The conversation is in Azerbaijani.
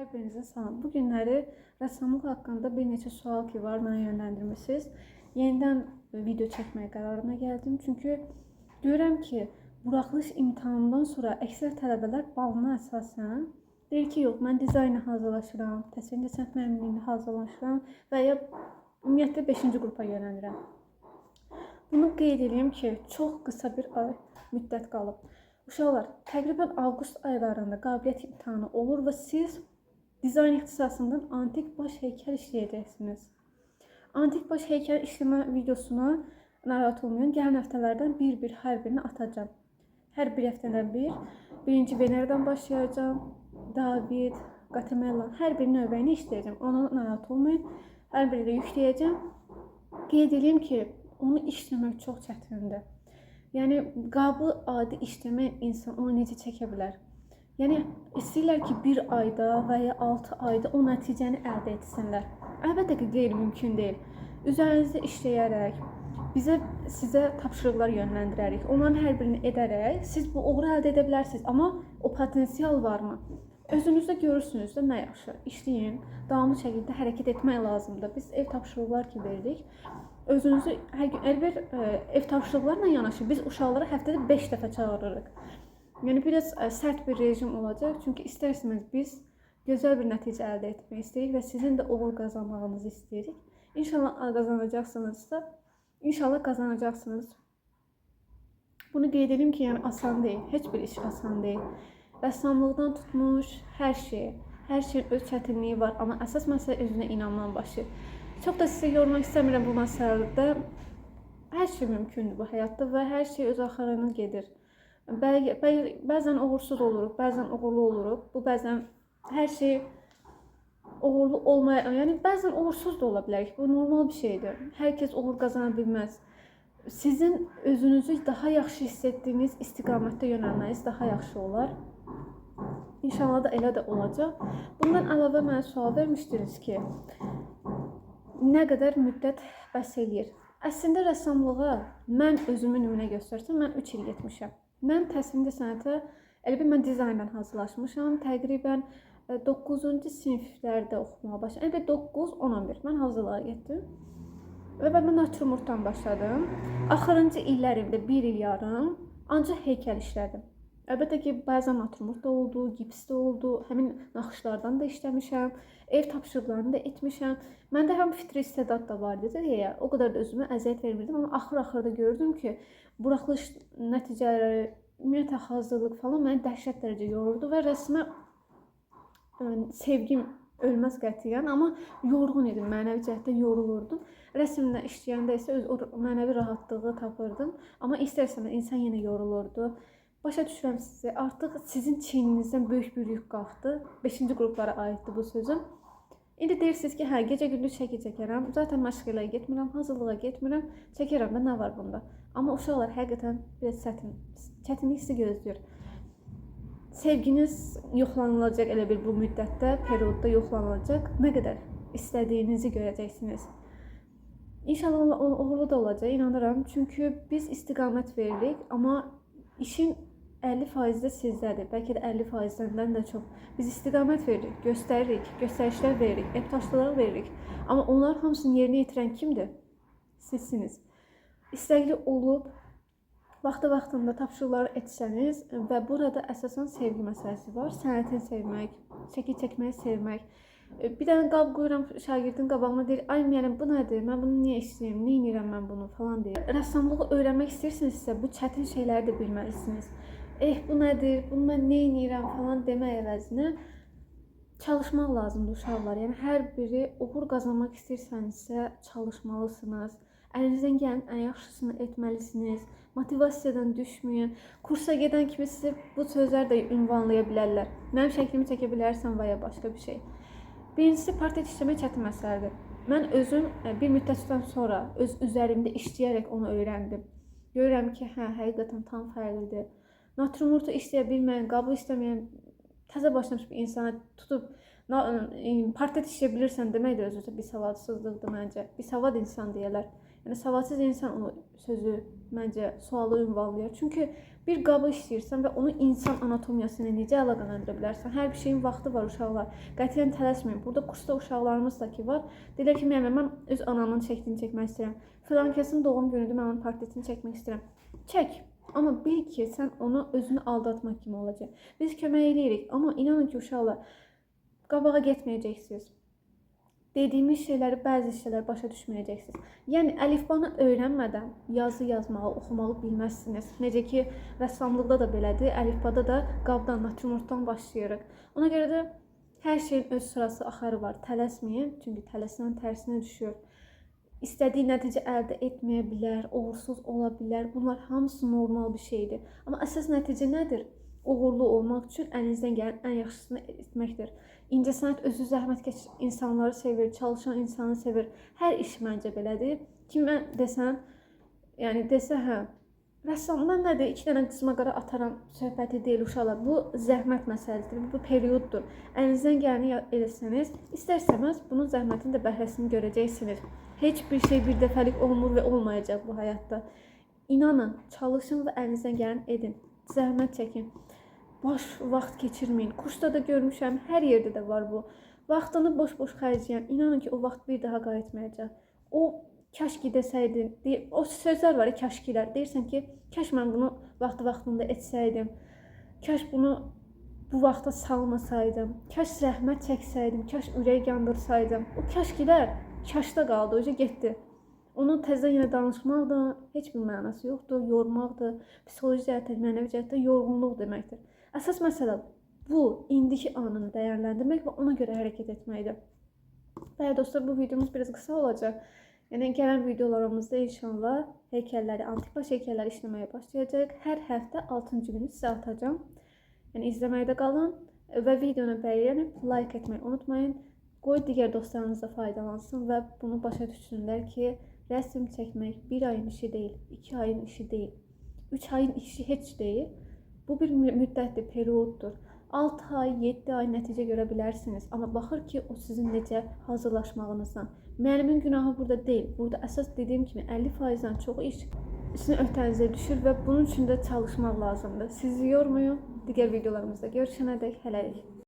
Hər birinizə salam. Bu günləri rəssamlıq haqqında bir neçə sual ki var, mənə yönləndirmisiniz. Yenidən video çəkməyə qərarına gəldim. Çünki görürəm ki, buraxılış imtahanından sonra əksər tələbələr balına əsasən deyir ki, yox, mən dizayna hazırlaşıram, təsvirli sənət müəllimliyinə hazırlaşıram və ya ümumiyyətlə 5-ci qrupa yönəlirəm. Bunu qeyd edeyim ki, çox qısa bir ay müddət qalıb. Uşaqlar, təqribən avqust aylarında qabiliyyət imtahanı olur və siz dizayn ixtisasından antik baş heykəl işləyəcəksiniz. Antik baş heykəl işləmə videosunu narahat olmayın. Gələn həftələrdən bir-bir hər birini atacağam. Hər bir həftədən bir. Birinci Veneradan başlayacağam. David, Guatemala, hər bir növbəyini işləyəcəm. Ona narahat olmayın. Hər birini də yükləyəcəm. Qeyd edeyim ki, onu işləmək çox çətindir. Yəni qabı adi işləməyən insan onu necə çəkə bilər? Yəni istəyirlər ki, bir ayda və ya 6 ayda o nəticəni əldə etsinlər. Əlbəttə ki, qeyri-mümkün deyil. Üzərinizdə işləyərək, bizə sizə tapşırıqlar yönləndirərik. Onların hər birini edərək siz bu uğuru əldə edə bilərsiniz. Amma o potensial varmı? Özünüzdə görürsünüz də nə yaxşı. İşləyin, davamlı şəkildə hərəkət etmək lazımdır. Biz ev tapşırıqlar ki veririk. Özünüzü hər gün elə bir ev tapşırıqlarla yanaşı biz uşaqları həftədə 5 dəfə çağırırıq. Yəni biraz sərt bir rejim olacaq. Çünki istər-istəməz biz gözəl bir nəticə əldə etmək istəyirik və sizin də uğur qazanmağınızı istəyirik. İnşallah qazanacaqsınız da. İnşallah qazanacaqsınız. Bunu qeyd edim ki, yəni asan deyil. Heç bir iş asan deyil. Rəssamlıqdan tutmuş hər şeyə, hər şeyin öz çətinliyi var, amma əsas məsələ özünə inanman başlayır. Çox da sizi yormaq istəmirəm bu məsələdə. Hər şey mümkündür bu həyatda və hər şey öz axarına gedir. Bəzən uğursuz oluruq, bəzən uğurlu oluruq. Bu bəzən hər şey uğurlu olmaya, yəni bəzən uğursuz da ola bilərik. Bu normal bir şeydir. Hər kəs uğur qazana bilməz. Sizin özünüzü daha yaxşı hiss etdiyiniz istiqamətdə yönəlməniz daha yaxşı olar. İnşallah da elə də olacaq. Bundan əlavə mənə sual vermişdiniz ki, nə qədər müddət bəs eləyir? Əslində rəssamlığa mən özümü nümunə göstərsəm, mən 3 il getmişəm. Mən təsvirli sənətə elə bil mən dizaynla hazırlaşmışam. Təqribən 9-cu siniflərdə oxumağa başladım. Elə bil 9, 10, 11 mən hazırlığa getdim. Və mən natürmortdan başladım. Axırıncı illərimdə 1 il yarım ancaq heykəl işlədim. Əlbəttə ki, bəzən natürmort da oldu, gips də oldu, həmin naxışlardan da işləmişəm, ev tapşırıqlarını da etmişəm. Məndə həm fitri istedad da var idi deyə, o qədər də özümə əziyyət vermirdim, amma axır-axırda gördüm ki, buraxılış nəticələri, ümumiyyətlə hazırlıq falan məni dəhşət dərəcə yorurdu və rəsmə sevgim ölməz qətiyyən, amma yorğun idim, mənəvi cəhətdən yorulurdum. Rəsmlə işləyəndə isə öz o mənəvi rahatlığı tapırdım, amma istər-istəməz insan yenə yorulurdu. Başa düşürəm sizi. Artıq sizin çiyninizdən böyük bir yük qalxdı. 5-ci qruplara aiddir bu sözüm. İndi deyirsiniz ki, hə, gecə-gündüz şəkil çəkərəm. Zaten məşq ilə getmirəm, hazırlığa getmirəm. Çəkərəm də, nə var bunda? Amma uşaqlar həqiqətən biraz çətinlik sizi gözləyir. Sevginiz yoxlanılacaq elə bir bu müddətdə, periodda yoxlanılacaq. Nə qədər istədiyinizi görəcəksiniz. İnşallah uğurlu da olacaq, inanıram. Çünki biz istiqamət veririk, amma işin 50% də sizdədir. Bəlkə də 50%-dən də çox. Biz istiqamət veririk, göstəririk, göstərişlər veririk, ev tapşırıqları veririk. Amma onların hamısını yerinə yetirən kimdir? Sizsiniz. İstəkli olub vaxtı-vaxtında tapşırıqları etsəniz və burada əsasən sevgi məsələsi var. Sənəti sevmək, şəkil çəkməyi sevmək. Bir dənə qab qoyuram şagirdin qabağına, deyir, ay müəllim bu nədir? Mən bunu niyə işləyirəm? Nə edirəm mən bunu falan deyir. Rəssamlığı öyrənmək istəyirsinizsə bu çətin şeyləri də bilməlisiniz. Bu nədir? Bunu mən nə edirəm falan demək əvəzinə çalışmaq lazımdır uşaqlar. Yəni hər biri uğur qazanmaq istəyirsənizsə çalışmalısınız. Əlinizdən gələn ən yaxşısını etməlisiniz. Motivasiyadan düşməyin. Kursa gedən kimi sizə bu sözlər də ünvanlaya bilərlər. Mənim şəklimi çəkə bilərsən və ya başqa bir şey. Birincisi, portret işləmək çətin məsələdir. Mən özüm bir müddətdən sonra öz üzərimdə işləyərək onu öyrəndim. Görürəm ki, hə, həqiqətən tam fərqlidir. Natürmortu işləyə bilməyən, qabı işləməyən, təzə başlamış bir insana tutub portret işləyə bilirsən demək də özü bir savadsızlıqdır məncə. Bir savad insan deyərlər. Yəni savadsız insan o sözü məncə sualı ünvanlayır. Çünki bir qabı işləyirsən və onu insan anatomiyası ilə necə əlaqələndirə bilərsən? Hər bir şeyin vaxtı var uşaqlar. Qətiyyən tələsməyin. Burada kursda uşaqlarımız da ki var. Deyirlər ki, müəllim, mən öz anamın şəklini çəkmək istəyirəm. Filan kəsin doğum günüdür, mən onun portretini çəkmək istəyirəm. Çək. Amma bil ki, sən onu özünü aldatmaq kimi olacaq. Biz kömək eləyirik, amma inanın ki, uşaqlar, qabağa getməyəcəksiniz. Dediyimiz şeyləri, bəzi şeylər başa düşməyəcəksiniz. Yəni əlifbanı öyrənmədən yazı yazmağı, oxumağı bilməzsiniz. Necə ki, rəssamlıqda da belədir, əlifbada da qabdan, natürmortdan başlayırıq. Ona görə də hər şeyin öz sırası, axarı var. Tələsməyin, çünki tələsən tərsinə düşür. İstədiyi nəticə əldə etməyə bilər, uğursuz ola bilər. Bunlar hamısı normal bir şeydir. Amma əsas nəticə nədir? Uğurlu olmaq üçün əlinizdən gələn ən yaxşısını etməkdir. İncəsənət özü zəhmətkeş insanları sevir, çalışan insanı sevir. Hər iş məncə belədir. Kimə desən, yəni desə hə, rəssamdan nədir? 2 dənə qızma qara ataram söhbəti deyil uşaqlar. Bu zəhmət məsələsidir, bu perioddur. Əlinizdən gələni eləsəniz, istər-istəməz bunun zəhmətinin də bəhrəsini görəcəksiniz. Heç bir şey bir dəfəlik olmur və olmayacaq bu həyatda. İnanın, çalışın və əlinizdən gələni edin. Zəhmət çəkin. Boş vaxt keçirməyin. Kursda da görmüşəm, hər yerdə də var bu. Vaxtını boş-boş xərcləyən, inanın ki, o vaxt bir daha qayıtmayacaq. O kaş ki desəydin, o sözlər var ya, kaşkilər. Deyirsən ki, kaş mən bunu vaxtı-vaxtında etsəydim. Kaş bunu bu vaxta salmasaydım. Kaş zəhmət çəksəydim, kaş ürək yandırsaydım. O kaşkilər kaşda qaldı, o getdi. Onu təzədən yenə danışmaq da heç bir mənası yoxdur, yormaqdır. Psixoloji cəhətdən, mənəvi cəhətdən yorğunluq deməkdir. Əsas məsələ bu indiki anını dəyərləndirmək və ona görə hərəkət etməkdir. Bəli dostlar, bu videomuz biraz qısa olacaq. Yəni gələn videolarımızda inşallah heykəlləri, antik baş heykəlləri işləməyə başlayacağıq. Hər həftə 6-cı günü sizə atacağam. Yəni izləməkdə qalın və videonu bəyənib like etməyi unutmayın. Qoy digər dostlarınız da faydalansın və bunu başa düşsünlər ki, rəsm çəkmək bir ayın işi deyil, 2 ayın işi deyil, 3 ayın işi heç deyil. Bu bir müddətdir, perioddur. 6 ay, 7 ay nəticə görə bilərsiniz. Amma baxır ki, o sizin necə hazırlaşmağınızdan. Müəllimin günahı burada deyil. Burada əsas dediyim kimi 50%-dən çox iş sizin öhdənizə düşür və bunun üçün də çalışmaq lazımdır. Sizi yormayım. Digər videolarımızda görüşənədək hələlik.